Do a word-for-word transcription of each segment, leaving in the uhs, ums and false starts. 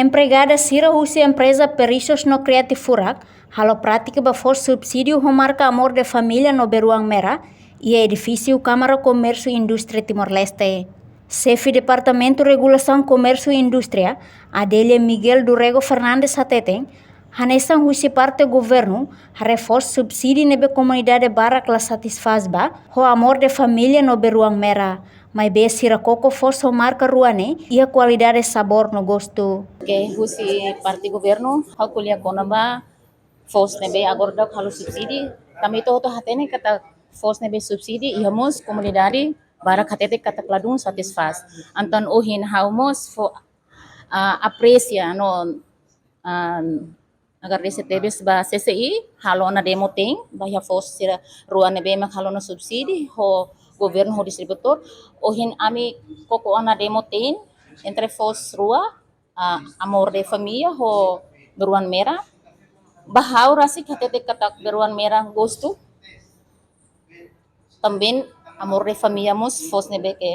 Empregada sira husi empreza Perisos no Creative furak halo prátika ba fó subsídiu ho marka Amor de Família no Beruan Mera iha edifísiu Kámara Komérsiu Indústria Timor-Leste. Xefe Departamentu Regulasaun Komérsiu Indústria, Adelia Miguel do Rego Fernandes hateten, hanesan husi parte governu haree fó subsídiu ne'ebé komunidade barak la satisfás ba ho Amor de Família no Beruan Mera, maibé sira koko fó ho marka rua ne'e iha kualidade, sabór no gostu. Ke husi parte governu, ha'u ko'alia kona-ba fó ne'ebé agora daudaun halo subsídiu, tanba ita hotu hatene katak fó ne'ebé subsídiu iha mós komunidade barak hatete katak ladún satisfás. Entaun ohin ha'u mós fó, ah, apresia no, ah, agradese tebes ba C C I, halo ona demo te'in ba iha fó sira rua ne'ebé mak halo ona subsídiu ho governu ho distribuidór. Ohin ami koko ona demo te'in entre fó rua, ah, Amor de Família ho Beruan Mera. Ba ha'u rasik hatete katak Beruan Mera gostu. Tanba Amor de Família mós fó ne'ebé ke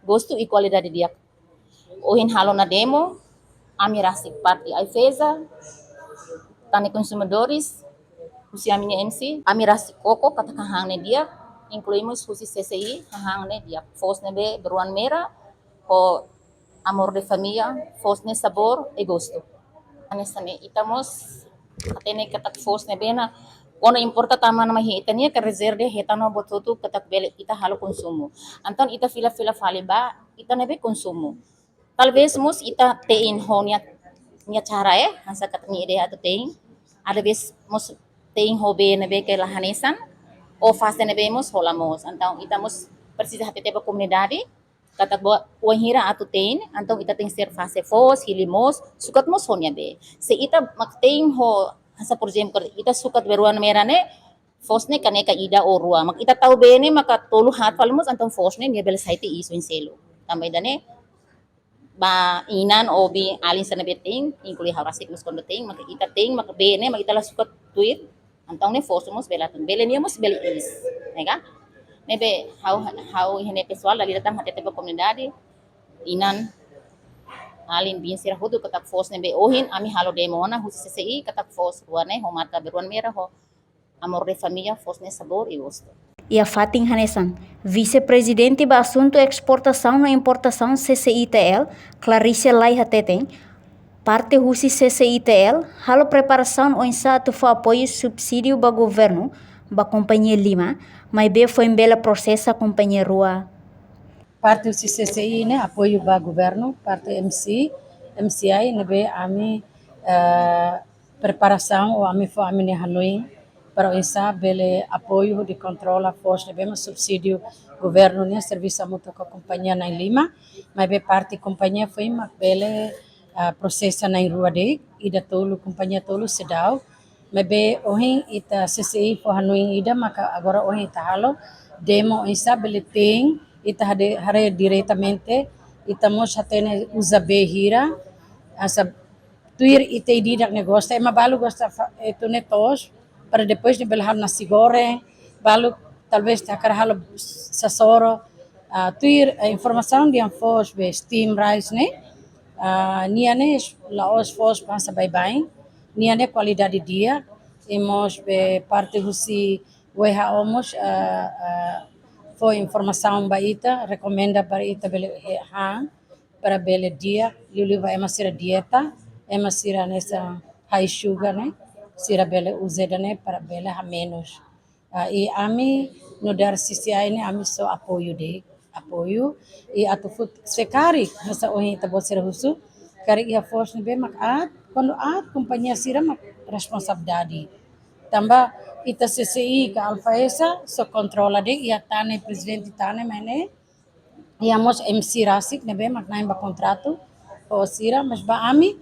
gostu i kualidade di'ak. Ohin halo ona demo, ami rasik parte AIFAESA, Tan Konsumidores, husi ami-nia M C, ami rasik koko katak hahán ne'e di'ak, inklui mós husi C C I, hahán ne'e di'ak. Fó ne'ebé Beruan Mera ho Amor de Família, fó ne'e sabór i gostu. Hanesan ne'e ita mós hatene katak fó ne'ebé ona, kuandu importa tama ona mai iha ita-nia, ke rezerve hetan ona buat hotu katak bele ita halo konsumu. Entaun ita fila-fila fali ba ita ne'ebé konsumu. Talvés mós ita te'in ho nia, nia cara, eh, hanesan katak nia ideia atu te'in. Às vezes mós te'in ho bee ne'ebé ke la hanesan, ou fase ne'ebé mós hola moos. Entaun ita mós presiza hatete ba komunidade katak ba wainhira atu te'in, entaun ita tenke ser fase foos, hili moos, sukat mós ho nia bee. Se ita mak te'in ho, hanesan por ezemplu, ita sukat Beruan Mera ne'e, fó ne'e kaneka ida ou rua. Mak ita tau bee ne'e maka tolu haat fali mós, entaun fó ne'e nia bele sai tiha iis oin seluk. Tanba ida-ne'e ba inan ou biin-alin sira ne'ebé te'in, inklui ha'u rasik mós kuandu te'in, maka ita te'in, maka bee ne'e mak ita la sukat tuir, entaun ne'e fó mós bele atu, bele nia mós bele iis, ya kan? Ne'ebé ha'u, ha'u iha ne'e pesoál dala ida tan hatete ba komunidade, inan-alin biin sira hotu katak fó ne'ebé ohin ami halo demo ona husi C C I katak fó rua ne'e ho marka Beruan Mera ho Amor de Família fó ne'e sabór i gostu. Iha fatin hanesan, Vise-Prezidente ba Asuntu Esportasaun no Importasaun C C I T L, Clarice Lai hateten, parte husi C C I T L halo preparasaun oinsá atu fó apoiu subsídiu ba governu ba kompañia lima, maibé foin bele prosesa kompañia rua. Parte husi C C I ne'e apoiu ba governu, parte M C, M C I ne'ebé ami, eh, preparasaun ou ami fó ami-nia hanoin para oinsá bele apoiu hodi kontrola fó ne'ebé mak subsídiu governu nian servisu hamutuk ho kompañia na'in lima, maibé parte kompañia foin mak bele, ah, prosesa na'in rua de'it, ida tolu, kompañia tolu seidauk, maibé ohin ita C C I fó hanoin ida maka agora ohin ita halo demo oinsá bele te'in, ita hade-, haree diretamente, ita mós hatene uza bee hira, hanesan tuir ita ida-idak ne'e gosta, ema balu gosta fa-, eh, tune toos, para depois ne'e bele halo nasi goreng, balu talvés ita hakarak halo sasoro, ah, tuir, eh, informasaun dehan fó be steam rice ne'e, ah, nia ne'e la'ós fó hanesan baibain, nia ne'e kualidade di'ak, i mós be parte husi W H O mós, ah, ah, fó informasaun ba ita, rekomenda para ita bele, eh, han, para bele di'ak, liuliu ba ema sira dieta, ema sira hanesan high sugar ne'e, sira bele uza ida-ne'e para bele hamenus. Ah, i ami nu'udar C C I ne'e ami só apoiu de'it, apoiu, i atu fó, se karik, hanesan ohin ita-boot sira husu, karik iha fó ne'ebé mak aat, kuandu aat kompañia sira mak responsabilidade. Tanba ita C C I ka AIFAESA só kontrola de'it, iha Tane, prezidente Tane mai ne'e, iha mós M C rasik ne'ebé mak na'in ba kontratu ho sira, mas ba ami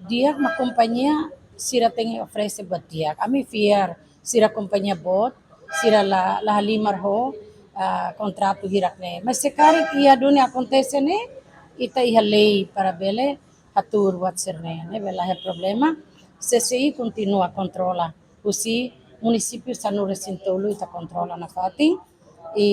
di'ak mak kompañia sira tenke oferese buat di'ak. Ami fiar sira kompañia boot, sira la, la halimar ho, ah, kontratu hirak ne'e. Mas se karik iha duni akontese ne'e, ita iha lei para bele hatuur buat sira-ne'e, ne'ebé la iha problema. C C I kontinua kontrola husi munisípiu sanulu-resin-tolu ita kontrola nafatin. I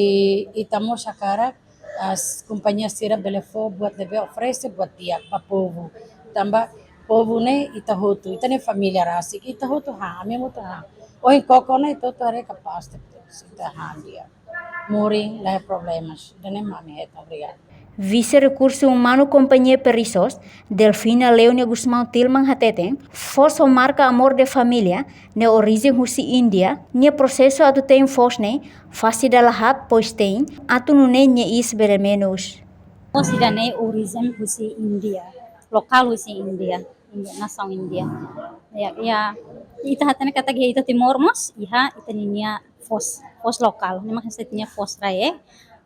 ita mós hakarak, ah, kompañia sira bele fó buat ne'ebé oferese buat di'ak ba povu. Tanba Povu ne'e ita hotu, ita-nia família rasik, ita hotu han, ami hotu han. Ohin koko ne'e ita hotu haree kapás tebes, ita han di'ak. Morin, la iha problemas, ida-ne'e mak ami hetan, obrigada. Vise Rekursu Umanu Kompañia Perissos, Delfina Leonia Gusmão Tilman hateten, foos ho marka Amor de Família, ne'e orijen husi Índia, nia prosesu atu te'in foos ne'e, fase dala haat pois te'in, atu nune'e nia iis bele menus. Foos ida-ne'e orijen husi Índia, lokál husi Índia, Índia, nasaun Índia. Ya, ya, ita hatene katak iha ita Timor mós, iha ita ninia foos, foos lokál, ne'e mak ita-nia foos rai.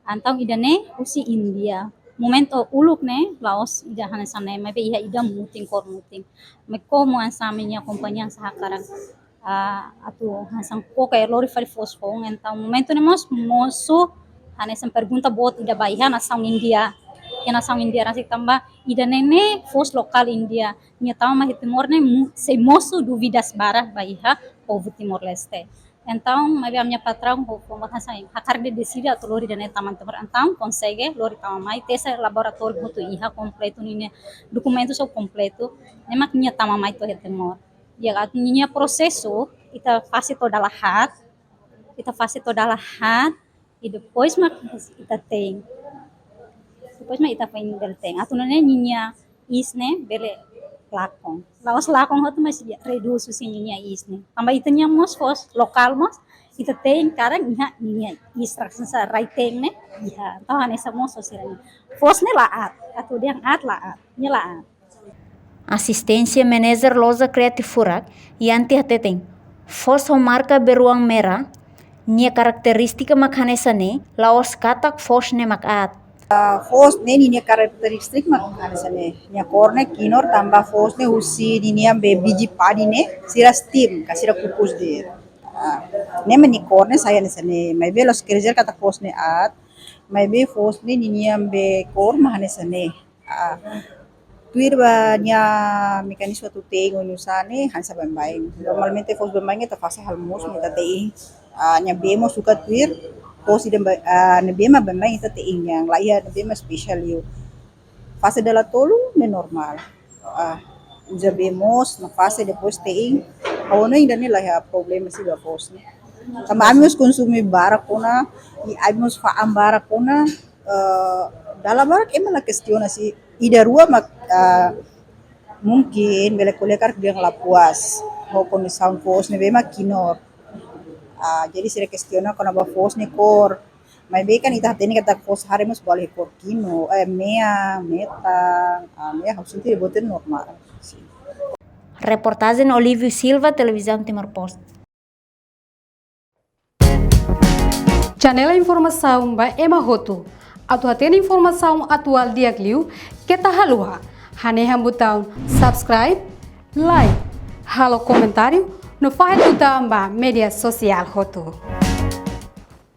Entaun ida-ne'e husi Índia. Momentu uluk ne'e, la'ós ida hanesan ne'e, maibé iha ida mutin, kór mutin. Maibé komu hanesan ami-nia kompañia hanesan hakarak, ah, atu hanesan koko e lori fali foos foun, entaun momentu ne'e mós mosu hanesan pergunta boot ida ba iha nasaun Índia. Iha nasaun Índia rasik tanba ida-ne'e ne'e foos lokál Índia. Nia tama mai Timor ne'e mu-, sei mosu dúvidas barak ba iha povu Timor-Leste. Entaun, maibé ami-nia patraun ho, ho hanesan hakarak deside atu lori ida-ne'e tama Timor. Entaun, konsege lori tama mai, tese laboratóriu hotu iha kompletu ninia dokumentu só kompletu. Ne'e mak nia tama mai to'o iha Timor. Ya, atu ninia prosesu, ita fase to'o dala haat, ita fase to'o dala haat, i depois mak ita te'in. Depois mak ita foin bele te'in. Atu nune'e ninia iis ne'e bele lakon. La'ós lakon hotu, mas ya, redús husi ninia iis ne'e. Tanba ita-nia mós foos lokál mós, ita te'in karik iha ninia iis raksasa rai-te'in ne'e iha. Entaun hanesan mós foos sira-ne'e. Foos ne'e la aat, atu dehan aat la aat, nia la aat. Asistente Manager Loja Creative Furak, Yanti hateten, foos ho marka beruang merah, nia karakterístika mak hanesan ne'e, la'ós katak foos ne'e mak aat. Ah, foos ne'e ninia karakterístika mak hanesan ne'e. Nia kór ne'e kinur tanba foos ne'e husi ninia be biji padi ne'e, sira steam, ka sira kukus de'it. Ah, ne'e mak nia kór ne'e sai hanesan ne'e. Maibé la'ós quer dizer katak foos ne'e aat, maibé foos ne'e ninia be kór mak hanesan ne'e. Ah, tuir ba nia mekanizmu atu te'in oinsá ne'e, hanesan baibain. Normalmente foos baibain ita fase halo moos mak ita te'in. Ah, nia bee mós sukat tuir, foos ida ba, ah, ne'ebé mak baibain ita te'in, yang la iha ne'ebé mak spesiál liu. Fase dala tolu ne'e normál. Ah, uza bee moos, nia fase depois te'in. Ha'u hanoin ida-ne'e la iha problema sira ba foos ne'e. Tanba ami mós konsume barak ona, i ami mós fa'an barak ona, eh, dala barak ema la kestiona sih. Ida rua mak, eh, mungkin bele ko'alia karik dehan la puas ho kondisaun foos ne'ebé mak kinur. Ah, jadi sira kestiona kona-ba foos nia kór. Maibé kan ita hatene katak foos haree mós bele kór kinur, eh, mean, metan, ah, mean ha'u sente buat normál. Reportajen Olívio Silva, Televizaun Timor Post. Janela informasaun ba ema hotu. Atu hatene informasaun atuál di'ak liu, keta haluha hanehan butaun subscribe, like, halo komentáriu, no fahe tutan ba média sosiál hotu.